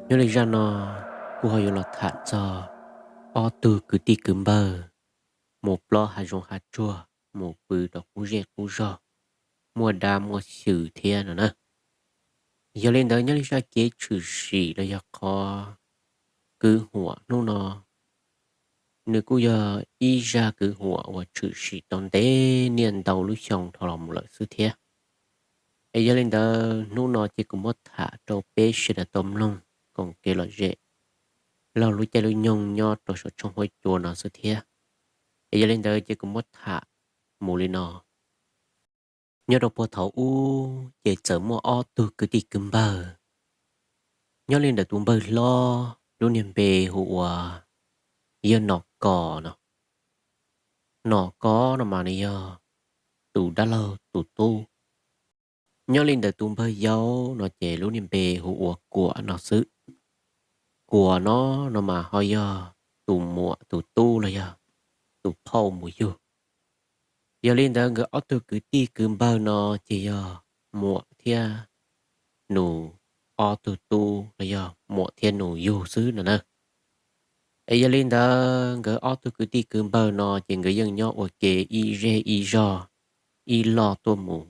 Nyob li zaj no kuj ho yuav los tham txog ob tug kwv tij kwv npawg mus plob hav zoov hav tsuag, mus pw rau qub zej qub zog, muaj dab muaj xyw thiab no na. Yog li ntawd nyob li zaj kev tshwm sim los yog qhov kwv huam hnub no, nws kuj yog ib zaj kwv huam uas tshwm sim tau ntev niaj ntau lub xyoo dhau los mus lawm xwb thiab. Es yog li ntawd hnub no ces kuv muab tham rau peb sawv daws tau mloog koom kev lom zem laug lub caij lub nyoog nyob rau saum tshooj huab cua no xwb thiab. Es yog li ntawd ces kuv muab tham mus li no. Nyob rau puag thaum ub ces txawm muaj ob tug kwv tij kwv npawg. Nyob li ntawm tus npawg hlob lub niag npe hu ua yog Nom Kos no. Nom Kos no mas nws yog tus dab laug tus tub. Nyob li ntawm tus npawg yau no ces lub niag npe hu ua Kuam no xwb. Kuam no, no mas ho yog tus muam tus tub los yog tus phauj mus yug. Yog li ntawd nkawd ob tug kwv tij kwv npawg no ces yog muam thiab nus, ob tug tub los yog muam thiab nus yug xwb no na. Es yog li ntawd nkawd ob tug kwv tij kwv npawg no ces nkawd yeej nyob ua ke ib zej ib zog, ib loj tuaj mus,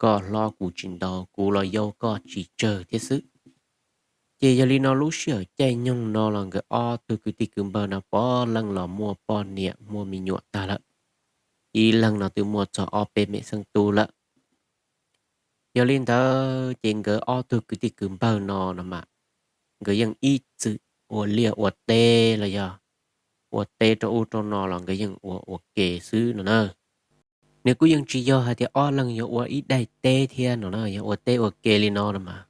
koj hlob kuv tsis ntau, kuv los yau koj tsis tsawg thiab xwb. Ces yog li no lub sij hawm caij nyoog no los nkawd ob tug kwv tij kwv npawg no puav leej los muaj poj niam muaj me nyuam tag lawm. Ib leeg no twb muaj txog ob peb me xeeb tub lawm. Yog li ntawd ces nkawd ob tug kwv tij kwv npawg no no mas nkawd yeej ib txwm ua liaj ua teb los yog ua teb rau ub rau no los nkawd yeej ua ua ke xwb no na. Nws kuj yeej tsis yog hais tias ob leeg yuav ua ib daim teb thiab no na, yog ua teb ua ke li no no mas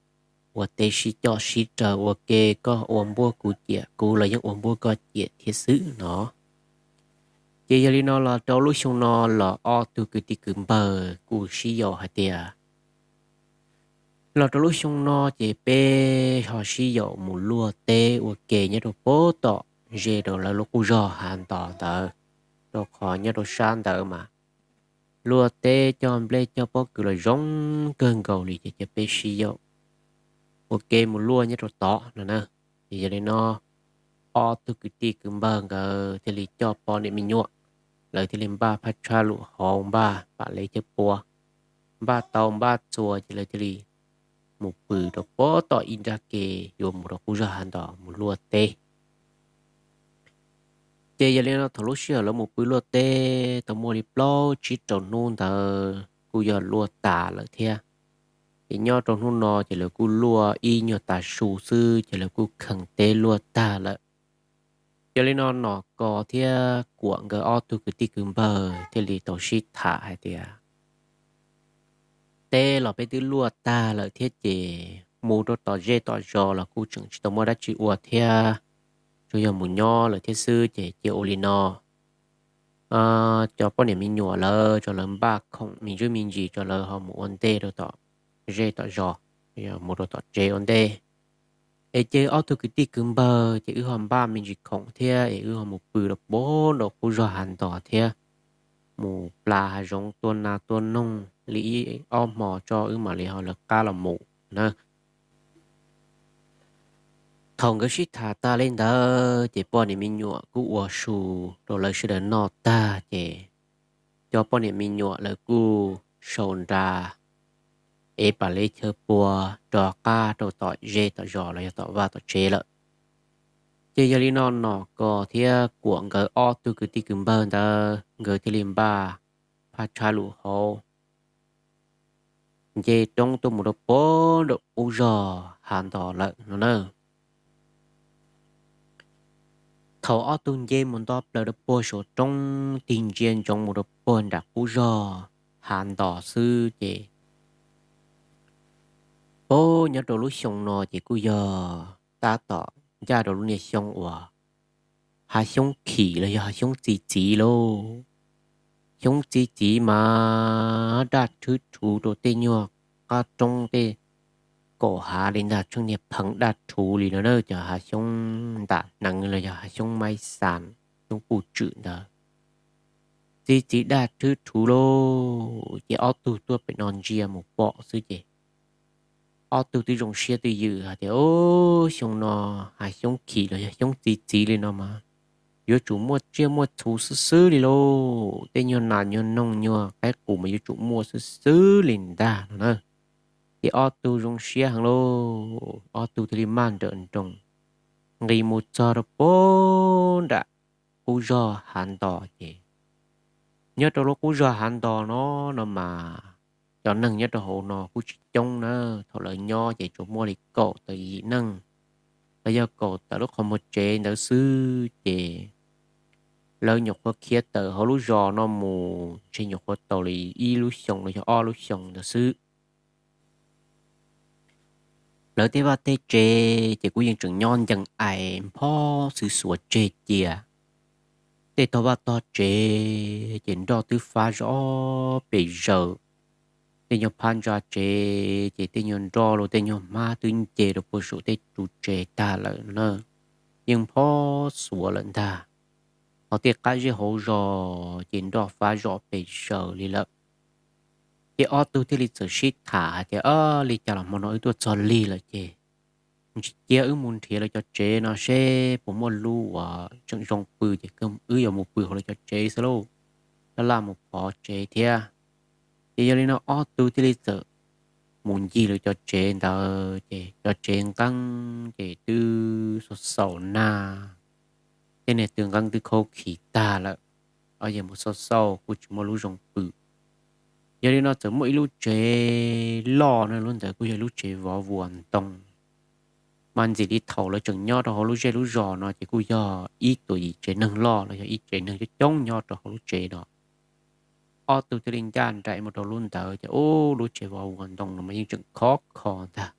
ua teb sib coj sib raws ua ke, koj ua npuab kuv ciam, kuv los yeej ua npuab koj ciam thiab xwb no. Ces yog li no los rau lub xyoo no los ob tug kwv tij kwv npawg kuj sib yaum hais tias los rau lub xyoo no ces peb ho sib yaum mus luaj teb ua ke nyob rau puag tom ze rau lawv lub qub zog Hav Ntos ntawd, rau qhov nyob rau sab ntawd mas luaj teb coj nplej coj pob kws los zoo kawg nkaus li, ces cia peb sib yaum ua ke mus luaj nyob rau tod no na. Ces yog li no ob tug kwv tij kwv npawg nkawd thiaj li coj poj niam me nyuam, lawv thiaj li npaj phab tshab lus hauv, npaj pam lev cawv pua, npaj tau npaj txhua, ces lawv thiaj li mus pw rau puag tom ib nrab ke yuav mus rau qub zog Hav Ntos mus luaj teb. Ces yog li no thaum lub sij hawm lawv mus pw luaj teb tau muaj li plaub tsib rau hnub ntawd kuj yog luaj tas lawm thiab. Ces nyob rau hnub no ces lawv kuj luaj ib nyuag tav su xwb ces lawv kuj kheev teb luaj tag lawm. Yog li no Nom Kos thiab Kuam nkawd ob tug kwv tij kwv npawg thiaj li tau sib tham hais tias teb los peb twb luaj tag lawm thiab ces mus rau tom zej tom zos los kuj tseem tsis tau muaj dab tsi ua thiab, tsuas yog mus nyob lawm thiab xwb, ces cia ua li no, cov poj niam me nyuam lawv tso lawv npaj khoom me ntsis me ntsis tso lawv ho mus ua ntej rau tom zej tom zos, mus rau tom tsev ua ntej. Es ces ob tug kwv tij kwv npawg ces wb ho npaj me ntsis khoom thiab es wb ho mus pw rau puag nraum qub zog Hav Ntos thiab, mus plas hav zoov tua nas tua noog li ib ob hmo tso wb mam li ho lawv qab los mus na. Thaum nkawd sib tham tas li ntawd ces poj niam me nyuam kuj ua su rau lawv sawv daws noj tag ces cov poj niam me nyuam lawv kuj sau nra ev pam lev chaw pua rov qab rau tom zej tom zos los yog tom vaj tom tsev lawm. Ces yog li no Nom Kos thiab Kuam nkawd ob tug kwv tij kwv npawg ntawd nkawd thiaj li npaj phab tshab lus hauv nce roob tuaj mus rau puag nraum qub zog Hav Ntos lawm no na. Thaum ob tug nce mus nto plaws rau puag saum roob tig ntsia ntsoov mus rau puag nram qub zog Hav Ntos xwb ces, o, nyob rau lub xyoo no ces kuj yog tab tom ncaj rau lub niag xyoo uas hav xyoob khim los yog hav xyoob txi txiv lauj. Xyoob txi txiv mas daj rhwb rhuv rau tej nyuag qab roob tej kaum hav li ntag, tsheej niag pheev daj rhuv li no na, cov hav xyoob ntam hneev los yog hav xyoob maib xas, xyoob puj tswm ntawd. Txi txiv daj rhwb rhuv lauj, ces ob tug tuaj pem no ntsia mus pom xwb ces Ob tug twb zoo siab twj ywm hais tias, Ub, xyoo no, hais xyoob khim los yog xyoob txi txiv li no mas yuav tsum muaj tsiaj muaj txhu xwb xwb li lauj. Tej nyuag nas nyuag noog nyuag qaib qus mas yuav tsum muaj xwb xwb li ntag no na. Ces ob tug zoo siab heev lauj, ob tug thiaj li maj nrawm nroos nqis mus txog rau puag nram qub zog hav ntos ces nyob rau lub qub zog hav ntos no, no mas cov neeg nyob rau hauv no kuj tsis coob na. Thaum lawv nyob ces tsuas muaj li kaum tawm yim neeg los yog kaum tawm lub qhov muag tsev ntawd xwb ces lawv nyuam qhuav khiav tawm hauv lub zos no mus ntshe nyuam qhuav tau li ib lub xyoos los yog ob lub xyoos ntawd xwb. Lawv tej vaj tej tsev ces kuj yeej tseem nyob ncees ais nphob xwb xuav tseg cia. Tej tog vaj tog tsev ces nroj twb fab zom pes zaws. Tej nyuag phab ntsa tsev ces tej nyuag nroj los tej nyuag hmab twb nce rau puag saum tej tsev tag lawm no na, yeej nphob xuav lawm ntag. Hos tej qab zej hauv zos ces nroj fab zom pes zaws li lawm. Ces ob tug thiaj li txawm sib tham hais tias, Li cas los hmo no wb tuaj txog lig lawm ces cia wb mus nrhiav lawv cov tsev no seb puas muaj lub uas tseem zoo pw ces wb yuav mus pw hauv lawv cov tsev xwb lauj, laj laj mus phov tsev thiab. Ces yog li no ob tug thiaj li txawm mus ncig lawv cov tsev ntawd ces cov tsev nqeeb ces twb xaus xaus nag, tej niag tw nqeeb twb khaub khiv tag lawm, ob yam mus xauj xauj kuj tsis muaj lub zoo pw. Yog li no txawm muaj ib lub tsev loj no, lub ntawd kuj yog lub tsev vov vuas ntoo, mas ntxim li thaum lawv tseem nyob rau hauv lub zej lub zos no ces kuj yog ib tug yim tsev neeg loj los yog ib tsev neeg coob coob nyob rau hauv lub tsev no. Ob tug thiaj li ncaj nraim mus rau lub ntawd ces ub, lub tsev vov vuas ntoo no mas yeej tseem khov kho ntag.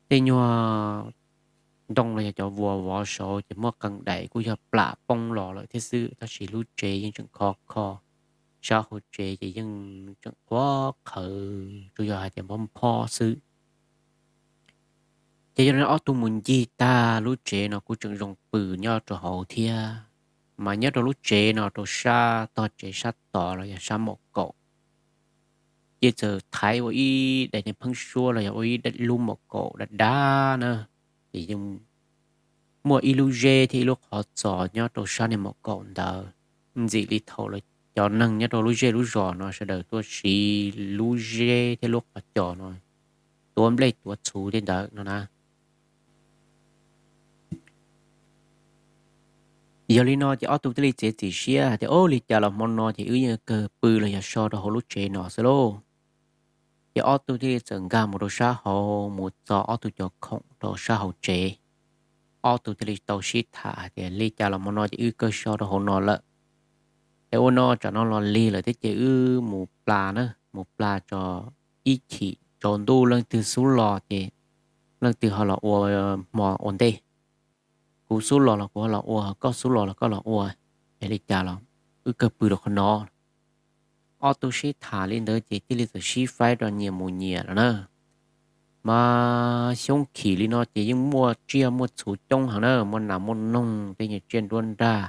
Tej nyuag ntoo los yog cov vuas vov saud ces muaj qee daim kuj yog plam poob los lawm thiab xwb, tab sis lub tsev yeej tseem khov kho. Sab hauv tsev ces yeej tseem qhuav qhawv, tsuas yog hais tias nphob nphob xwb. Ces yog li no ob tug mus ncig tag lub tsev no kuj tseem zoo pw nyob rau hauv thiab. Mas nyob rau lub tsev no rau sab tog tsev sab tod los yog sab mom kaum, ces txawm thaiv ua ib daim niag pheeb suab los yog ua ib lub mom kaum dav dav na, ces yeej muaj ib lub zeb thiab ib lub qhov txos nyob rau sab niag mom kaum ntawd. Ntxim li thaum lawv cov neeg nyob rau lub zej lub zos no sawv daws tuaj siv lub zeb thiab lub qhov cos no tuav nplej tuav txhuv tej ntawd no na. Yog li no ces ob tug thiaj li txiav txim siab hais tias, Ub, li cas los hmo no ces wb yeej kawg pw los yog so rau hauv lub tsev no xwb lauj. Ces ob tug thiaj li txawm nkag mus rau sab hauv mus txo ob tug cov khoom rau sab hauv tsev. Ob tug thiaj li tau sib tham hais tias, Li cas los hmo no ces wb kawg so rau hauv no lawm. Es ua no tsam no los lig lawm thiab ces wb mus plas na, mus plas tso, ib chim tsaus ntuj leej twg xub los ces leej twg ho los ua hmo ua ntej. Kuv xub los los kuv ho los ua, koj xub los los koj los ua, es li cas los wb kawg pw rau qhov no. Ob tug sib tham li ntawd ces thiaj li txawm sib faib rau nyias mus nyias lawm na. Mas xyoob khim li no ces yeej muaj tsiaj muaj txhu coob heev na, muaj nas muaj noog, tej nyuag tsiaj nruab nrag,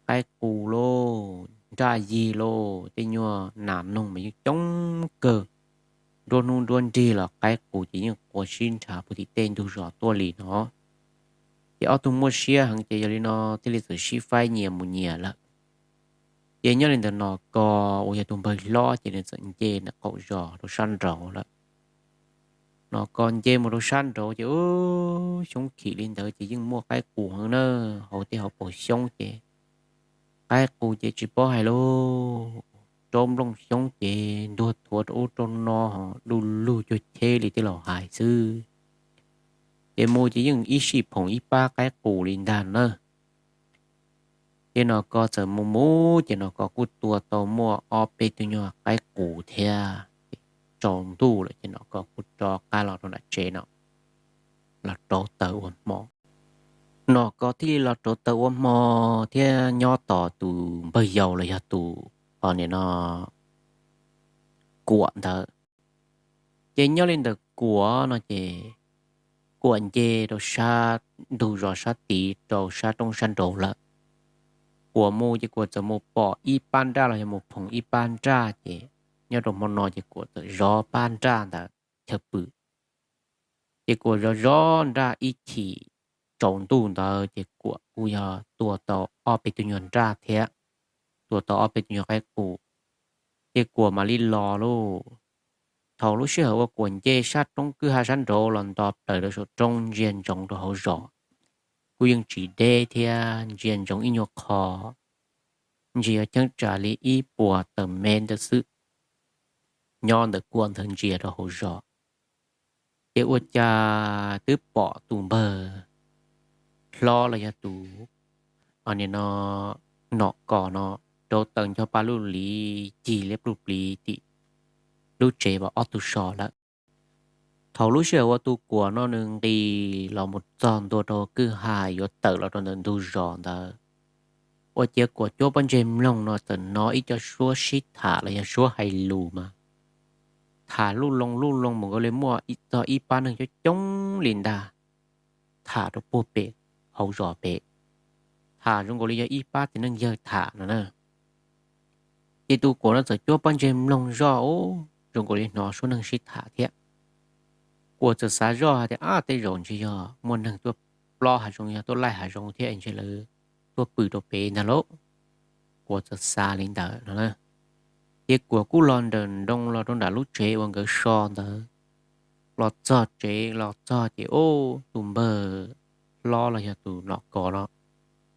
qaib qus lauj, nraj yig lauj, tej nyuag nas noog mas yeej coob kawg. Nruab hnub nruab nrig los qaib qus ces yeej quas sib nrhav puag tim tej ntug zos tuaj li no. Ces ob tug muaj siab heev ces yog li no thiaj li txawm sib faib nyias mus nyias lawm. Ces nyob li ntawd Nom Kos uas yog tus npawg hlob ces nws txawm nce ntawm qaum zos rau sab nraud lawm. Nom Kos nce mus rau sab nraud ces ub, xyoob khim li ntawd ces yeej muaj qaib qus heev na, hauv tej hauv paus xyoob ces qaib qus ces tsis paub hais lauj, raub nplooj xyoob ces ntuag thuav rau ub rau no, du lug cuag cheb li tej laus hais xwb. Ces mus ces yeej ib sij phoom ib pab qaib qus li ntag na. Ces Nom Kos txawm mus mus ces Nom Kos kuj tua tau muaj ob peb tug nyuag qaib qus thiab. Tsaus ntuj lawm ces Nom Kos kuj rov qab los rau nram tsev no, los rauv taws ua hmo. Nom Kos thiaj li los rauv taws ua hmo thiab nyob tos tus npawg yau los yog tus qhov niam no Kuam ntawd. Ces nyob li ntawm Kuam no ces Kuam nce rau sab ntug zos sab tid rau sab roob sab nraud lawm. Kuam mus ces Kuam txawm mus pom ib pab nraj los yog mus phoom ib pab nraj ces nyob rau hmo no ces Kuam txawm zov pab nraj ntawd chaw pw. Ces Kuam zov zov nraj ib chim tsaus ntuj ntawd ces Kuam kuj yog tua tau ob peb tug nyuag nraj thiab, tua tau ob peb tug nyuag qaib qus, ces Kuam mam li los lauj. Thaum lub sij hawm uas Kuam nce sab roob kwj ha sab nraud los nto plaws rau saum roob ntsia ntsoov rau hauv zos, kuj yeej tsis deb thiab, ntsia ntsoov ib nyuag qho, ntsia yog cheeb tsam li ib puas tawm mev ntawd xwb, nyob ntawm kua ntawd ntsia rau hauv zos. Ces ua cas twb pom tus npawg hlob los yog tus, nim no, Nom Kos no rauv taws nco pa lub liv cig liab pluj pliv tim lub tsev uas ob tug so lawm. Thaum lub sij hawm uas tus Kuam no nws nqis los mus txog ntua rau kwj ha yuav tawm los rau ntawm ntug zos ntawd, ua ciav Kuam cuab pob ntseg mloog no txawm hnov ib co suab sib tham los yog suab hais lus mas tham luj loo luj loo mus nkaus li muaj txog ib pab neeg coob coob li ntag, tham rau puag pem hauv zos pem, tham zoo nkaus li yog ib pab txiv neej yawg tham no na. Ces tus Kuam no txawm cuab pob ntseg mloog zoj, ub, zoo nkaus li hnov suab neeg sib tham thiab. Kuam txawm xav zoj hais tias, ab, tej zaum ntshe yog muaj neeg tuaj plob hav zoov, yog tuaj laij hav zoov thiab ntshe lawv tuaj pw rau pem ntag lauj. Kuam txawm xav li ntawd no na. Ces Kuam kuj los nrawm nroos los rau nram lub tsev uas nkawd so ntawd. Los txog tsev los txog ces, ub, tus npawg hlob los yog tus Nom Kos no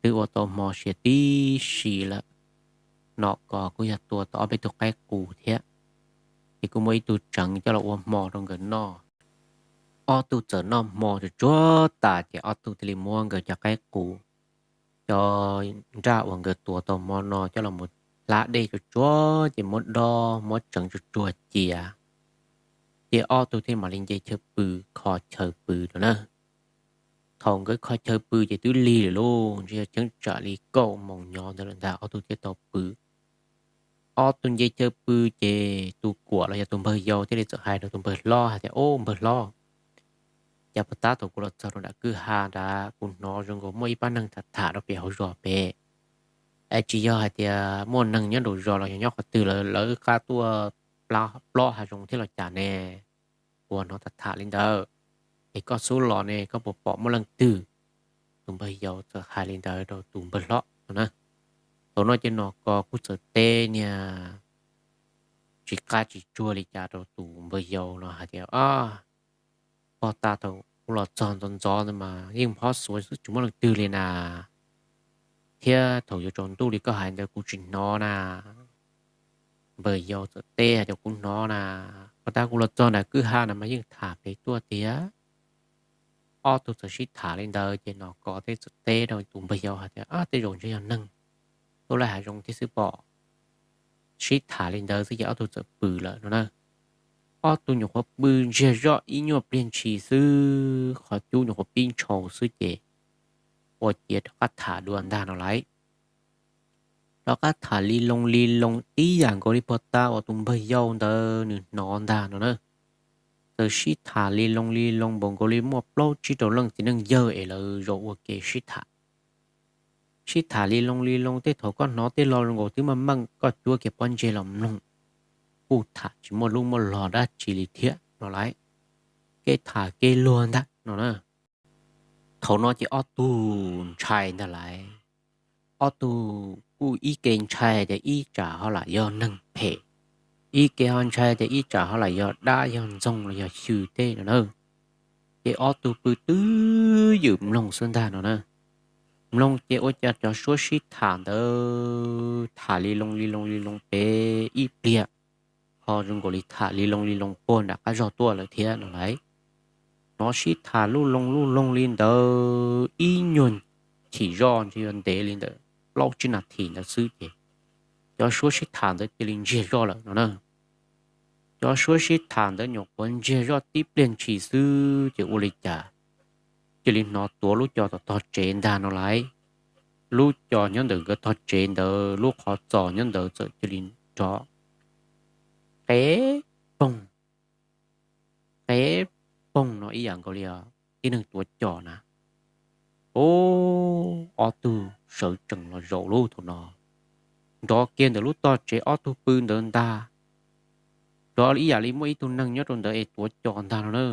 twb ua tau hmo siav tib si lawm. Nom Kos kuj yog tua tau ob peb tug qaib qus thiab, ces kuj muaj ib tug tseev coj los ua hmo rau nkawd noj. Ob tug txawm noj hmo tsuag tsuag tas ces ob tug thiaj li muab nkawd cov qaib qus, cov nraj uas nkawd tua tau hmo no coj los mus hlab dej tsuag tsuag ces muab dob muab tseev tsuag tsuag cia, ces ob tug thiaj mam li nce chaw pw, kho chaw pw rau na. Thaum nkawd kho chaw pw ces twb lig lawm lauj, ntshe yog cheeb tsam li kaum moos nyob ntawd lawm ntag ob tug thiaj tau pw. Ob tug nce chaw pw ces tus Kuam los yog tus npawg yau thiaj li txawm hais rau tus npawg hlob hais tias, ub, npawg hlob, cas puag ta thaum kuv los txog rau nram kwj ha nrad kuv hnov zoo nkaus muaj ib pab neeg tham tham rau pem hauv zos pem, es tsis yog hais tias muaj neeg nyob nraum zos los yog nyob qhov twg lawv wb qab tuaj plob hav zoov thiab los cas ne? Kuv hnov tham tham li ntawd, es koj xub los ne koj puas pom muaj leej twg? Tus npawg yau txawm hais li ntawd rau tus npawg hlob no na. Thaum no ces Nom Kos kuj txawm teb niag tsis qab tsis tsuag li cas rau tus npawg yau no hais tias, ab, puag ta thaum kuv los txog ntxov ntxov ntawd mas yeej phob xuav xwb tsis muaj leej twg li na, thiab thaum yuav tsaus ntuj li koj hais ntawd kuv tsis hnov na. Npawg yau txawm teb hais tias, kuv hnov na, puag ta kuv los txog nram kwj ha na mas yeej tham pem tuaj tiag. Ob tug txawm sib tham li ntawd ces Nom Kos thiaj txawm teb rau tus npawg yau hais tias, ab, tej zaum ntshe yog neeg tuaj laij hav zoov thiab xwb pob. Sib tham li ntawd xwb ces ob tug txawm pw lawm no na. Ob tug nyuam qhuav pw ntsiag zoj ib nyuag pliag ntshis xwb, qhov cub nyuam qhuav pib ntshau xwb ces ua ciav rov qab tham dua ntag no lauj. Rov qab tham li loo li loo tib yam nkaus li puag ta uas tus npawg yau ntawd nws hnov ntag no na. Txawm sib tham li loo li loo npaum nkaus li muaj plaub tsib rau leej txiv neej yawg es lawv zaum ua ke sib tham. Sib tham li loo li loo tej thaum koj hnov tej lo zoo nkaus twb meej meej koj cuab kiag pob ntseg los mloog, kuj tham tsis muaj lub muaj lo dab tsi li thiab no lauj. Kev tham kev luag ntag no na. Thaum no ces ob tug ntshai ntag lauj. Ob tug kuj ib ke ntshai tias ib tsam ho lam yog neeg phem, ib ke ho ntshai tias ib tsam ho lam yog dab yog ntxoog los yog xyw tej no na. Ces ob tug pw twj ywm mloog xwb ntag no na. Mloog ces ua cas cov suab sib tham ntawd tham li loo li loo li loo pem ib pliag, ho zoo nkaus li tham li loo li loo puag nram qab zog tuaj lawm thiab no lauj. Hnov sib tham luj loo luj loo li ntawd ib nyuag chim zoj ntshe yuav ntev li ntawm plaub tsib nas this ntawd xwb ces cov suab sib tham ntawd cia li ntsiag zoj lawm no na. Cov suab sib tham ntawd nyuam qhuav ntsiag zoj tib pliag ntshis xwb ces ua li cas cia li hnov tuav lub co tom tog tsev ntag no lauj. Lub co nyob ntawm nkawd tog tsev ntawd lub qhov txos nyob ntawd txawm cia li nrov qev poog, qev poog no ib yam nkaus li tib neeg tuav co na. Ub, ob tug sawv tsees los zaum lub thaum no, nrov kiag ntawm lub tog tsev ob tug pw ntawd ntag. Nrov ib yam li muaj ib tug neeg nyob rau ntawd es tuav co ntag no na.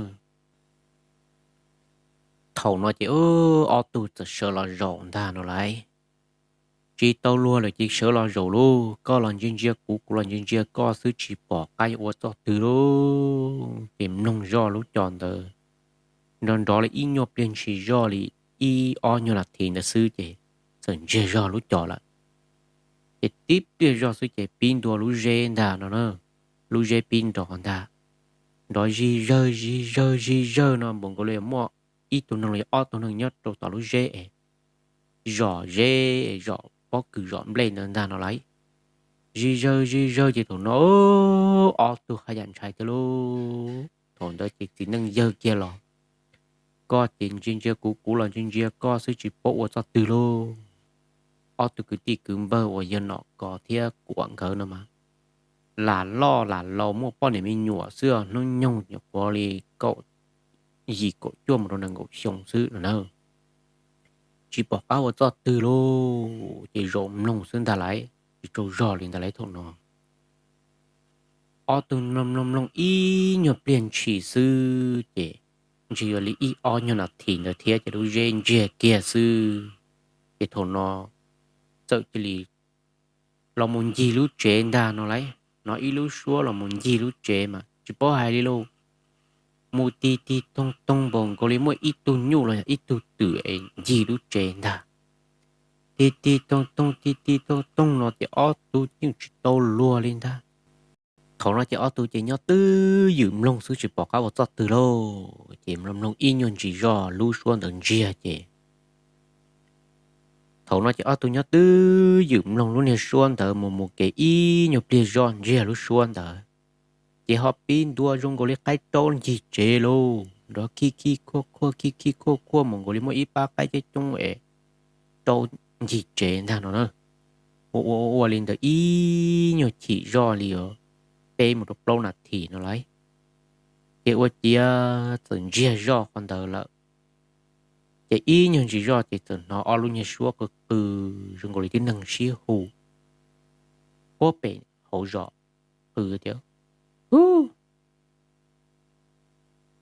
Thaum no ces ob tug txawm sawv los zaum ntag no lauj. Tsis tau luag lawm ces sawv los zaum lauj, koj los ntsia ntsia kuv, kuv los ntsia ntsia koj xwb tsis pom qab yuav ua txoj twg lauj. Ces mloog zoj lub cos ntawd nrov nrov li ib nyuag pliag ntshis zoj li ib ob nyuag nas this ntawd xwb ces txawm ntsiag zog lub cos lawm. Ces tib pliag zoj xwb ces pib ntua lub zeb ntag no na, lub zeb pib nrov ntag, nrov zig zawg zig zawg zig zawg no npaum nkaus li muaj ib tug neeg los yog ob tug neeg nyob rau tom lub zeb es zom zeb, zom pob kws zom nplej ntawd ntag no lauj. Zig zawg zig zawg ces thaum no ob tug haj yam ntshai thiab lauj. Thaum ntawd ces txiv neej yawg kiag los, koj ces ntsia ntsia kuv, kuv los ntsia ntsia koj xwb tsis paub ua txoj twg lauj. Ob tug kwv tij kwv npawg uas yog Nom Kos thiab Kuam nkawd no mas lam loj lam laus muaj poj niam me nyuam xwb, hnub nyoog nyuam qhuav li kaum yim kaum cuaj mus rau nees nkaum xyoo xwb no na. Tsis pom qab ua txoj twg lauj, ces zaum mloog xwb ntag lauj, tsis tsaug zog li ntag lauj thaum no. Ob tug mloog mloog mloog ib nyuag pliag ntshis xwb ces ntshe yuav li ib ob nyuag nas this ntawd thiab ces lub zeb ntsiag kiag xwb. Ces thaum no txawm cia li los mus ncig lub tsev ntag no lauj. Hnov ib lub suab los mus ncig lub tsev mas tsis paub hais li lauj, mus tig tig toog toog npaum nkaus li muaj ib tug nyuj los yog ib tug twm es ncig lub tsev ntag. Tig tig toog toog tig tig toog toog no ces ob tug yeej tsis tau luag li ntag. Thaum no ces ob tug ces nyob twj ywm mloog xwb tsis pom qab ua txoj twg lauj. Ces mloog mloog ib nyuag ntsis zoj lub suab ntawd ntsiag ces thaum no ces ob tug nyob twj ywm mloog lub niag suab ntawd mus mus kev ib nyuag pliag zoj ntsiag lub suab ntawd, ces ho pib ntua zoo nkaus li qaib raub ncig tsev lauj, nrov khib khib khuaj khuaj khib khib khuaj khuaj mus nkaus li muaj ib pab qaib coob coob es raub ncig tsev ntag no na. Ua ua ua ua li ntawd ib nyuag chim zoj li peb mus rau plaub nas this no lauj, ces ua ciav txawm ntsiag zoj qhov ntawd lawm. Ces ib nyuag ntsis zoj ces txawm hnov ob lub niag suab qw qw zoo nkaus li tib neeg sib hu puag pem hauv zos, qw tias, hu,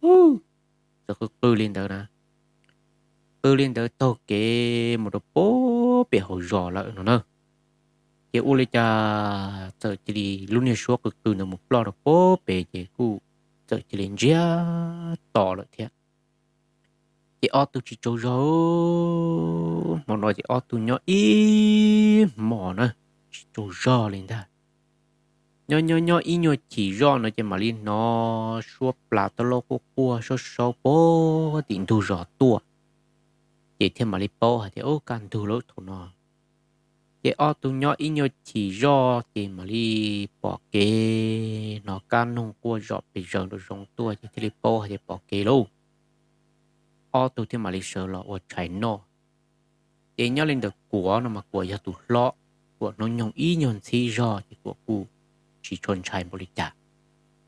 hu, txawm qw qw li ntawd na, qw li ntawd taug kev mus rau puag pem hauv zos lawm no na. Ces ua li cas txawm cia li lub niag suab qw qw ntawd mus ploj rau puag pem ces kuj txawm cia li ntsiag to lawm thiab. Ces ob tug tsis tsaug zog, hmo no ces ob tug nyob ib hmos na, tsis tsaug zog li ntag. Nyob nyob nyob ib nyuag chim zoj no ces mam li hnov suab plas taub laub quaj quaj saub saub puag tim ntug zos tuaj. Ces thiaj mam li paub hais tias, ub, kaj ntug lawm thaum no. Ces ob tug nyob ib nyuag chim zoj ces mam li pom kev hnov kab noog quaj zom pes zaws nraum zoov tuaj ces thiaj li paub hais tias pom kev lauj. Ob tug thiaj mam li sawv los ua tshais noj. Ces nyob li ntawm Kuam no mas Kuam yog tus hlob, Kuam hnub nyoog ib nyuag ntxhib zog ces Kuam kuj tsis tshua ntshai npaum li cas.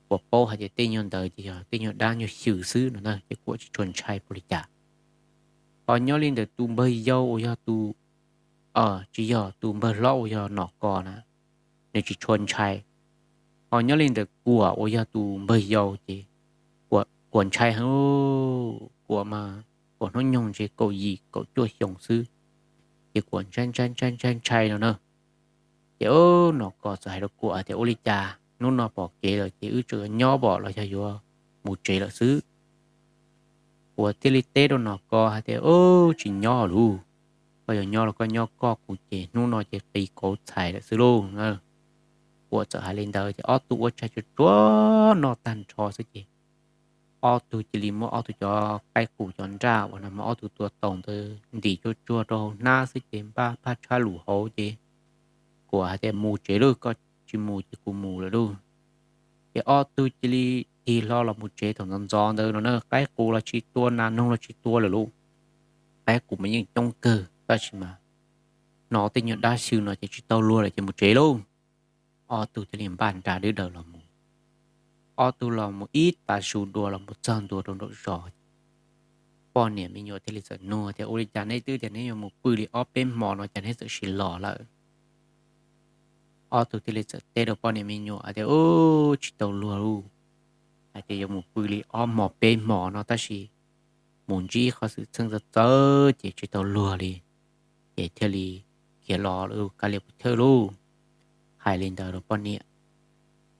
Kuam paub hais tias tej nyuag ntawd ces yog tej nyuag dab nyuag xyw xwb no na ces Kuam tsis tshua ntshai npaum li cas. Ho nyob li ntawm tus npawg yau uas yog tus, tsis yog, tus npawg hlob uas yog Nom Kos na, nws tsis tshua ntshai. Ho nyob li ntawm Kuam uas yog tus npawg yau ces Kuam ntshai heev. Kuam mas Kuam hnub nyoog ntshe kaum yim kaum cuaj xyoo xwb, ces Kuam ntshai ntshai ntshai ntshai ntshai no na. Ces Nom Kos txawm hais rau Kuam tias, ua li cas hnub no pom kev lawm ces wb tseem nyob pom los yog yuav mus tsev lawm xwb? Kuam thiaj li teb rau Nom Kos hais tias, ub, tsis nyob lauj, koj yog nyob los koj nyob koj, kuv ces hnub no ces qis kauv txhais lawm xwb lauj. Kuam txawm hais li ntawd ces ob tug ua tshais tsuag tsuag noj tag nrho xwb ces ob tug cia li muab ob tug cov qaib qus cov nraj uas nag hmo ob tug tua tau ntawd ntim tsuag tsuag rau hauv hnab xwb ces npaj phaj tshab lus hauv ces Kuam hais tias, mus tsev lauj, koj tsis mus ces kuv mus lawm lauj. Ces ob tug cia li tig hlo los mus tsev thaum ntxov ntxov ntawd no na, qaib qus los tsis tua, nas noog los tsis tua lawm lauj. Qaib qus mas yeej coob kawg tab sis mas hnov tej nyuag dab xyw no ces tsis tau luag lawm ces mus tsev lauj. Ob tug thiaj li npaj nra dwb daws los mus. Ob tug los mus ib tav su dua los mus txog ntua rau nraum zos, poj niam me nyuam thiaj li txawm nug tias, ua li cas neb twb tias neb yuav mus pw li ob peb hmo no cas neb txawm sis los lawm? Ob tug thiaj li txawm teb rau poj niam me nyuam hais tias, ub, tsis tau luag lauj, hais tias yuav mus pw li ob hmo peb hmo no tab sis mus ntsib qhov xwm txheej txawv txawv ces tsis tau luag li, ces thiaj li khiav los lawm, kav liam puas chawj lauj. Hais li ntawd rau poj niam,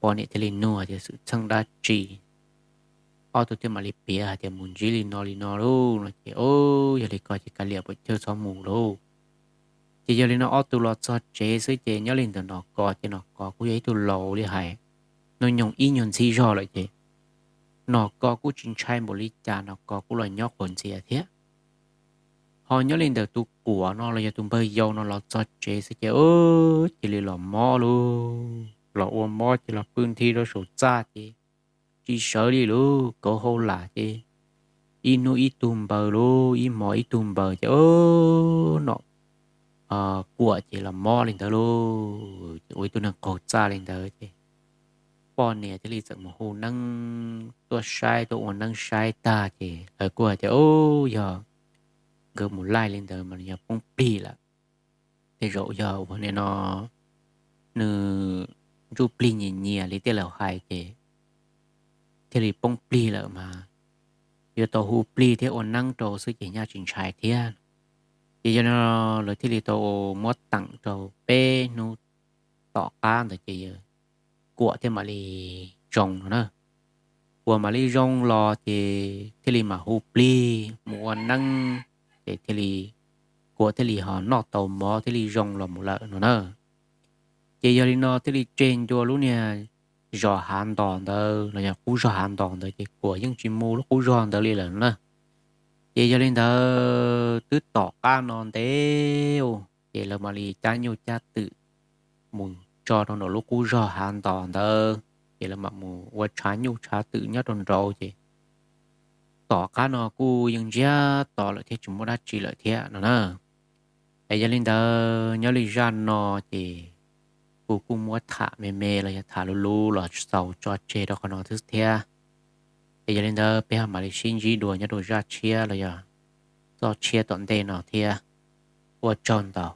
poj niam thiaj li nug tias xwm txheej dab tsi. Ob tug thiaj mam li piav hais tias mus ntsib li no li no lauj no ces, o, yog li ko ces kav liam puas chawj txhob mus lauj. Ces yog li no ob tug los txog tsev xwb ces nyob li ntawm Nom Kos ces Nom Kos kuj yog ib tug laus li hais, hnub nyoog ib nyuag ntxhib zog lawm ces Nom Kos kuj tsis ntshai npaum li cas, Nom Kos kuj los nyob quas ntxias thiab. Ho nyob li ntawm tus Kuam no los yog tus npawg yau no los txog tsev xwb ces cia li los mob lauj, los ua mob ces los pw nthi rau saum txaj ces tsis sawv li lauj, kauv hau lam ces ib hnub ib tug npaws lauj, ib hmo ib tug npaws ces, o, Nom Kuam ces los mob li ntawd lauj, ces ua ib tug neeg qaug txaj li ntawd ces poj niam thiaj li txawm mus hu neeb tuaj saib, tuaj ua neeb saib tag ces lawv kuj hais tias, o, yog nkawd mus laij li ntawd mas nws yog poob plig lawm. Tej zaum yog ua nim no nws ntsuj plig nyias nyias li tej laus hais ces thiaj li poob plig lawm mas yuav tau hu plig thiab ua neeb rau xwb ces nyaj tsis ntshai thiab. Ces yog li no lawv thiaj li tau muab teem rau peb hnub tom qab ntawd ces Kuam thiaj mam li zoo no na. Kuam mam li zoo los ces thiaj li mam hu plig mus ua neeb, ces thiaj li, Kuam thiaj li ho noj tau mov thiaj li zoo los mus lawm no na. Ces yog li no thiaj li tseg ncua lub niag zos Hav Ntos ntawd los yog qub zog Hav Ntos ntawd ces Kuam yeej tsis mus lub qub zog ntawd li lawm no na. Ces yog li ntawd twb tom qab no ntev, ces lawv mam li cab nyuj cab twm mus tso rau nraum lub qub zog Hav Ntos ntawd, ces lawv mam mus ua tshav nyuj tshav twm nyob rau nraud ces tom qab no kuj yeej ntsiag to lawm thiab tsis muaj dab tsi lawm thiab no na. Es yog li ntawd nyob li zaj no ces kuv kuj muab tham me me los yog tham luv luv los xaus tso tseg rau qhov no xwb thiab. Es yog li ntawd peb ho mam li sib ntsib dua nyob rau zaj tshiab los yog txoj tshiab tom ntej no thiab. Ua tsaug ntau.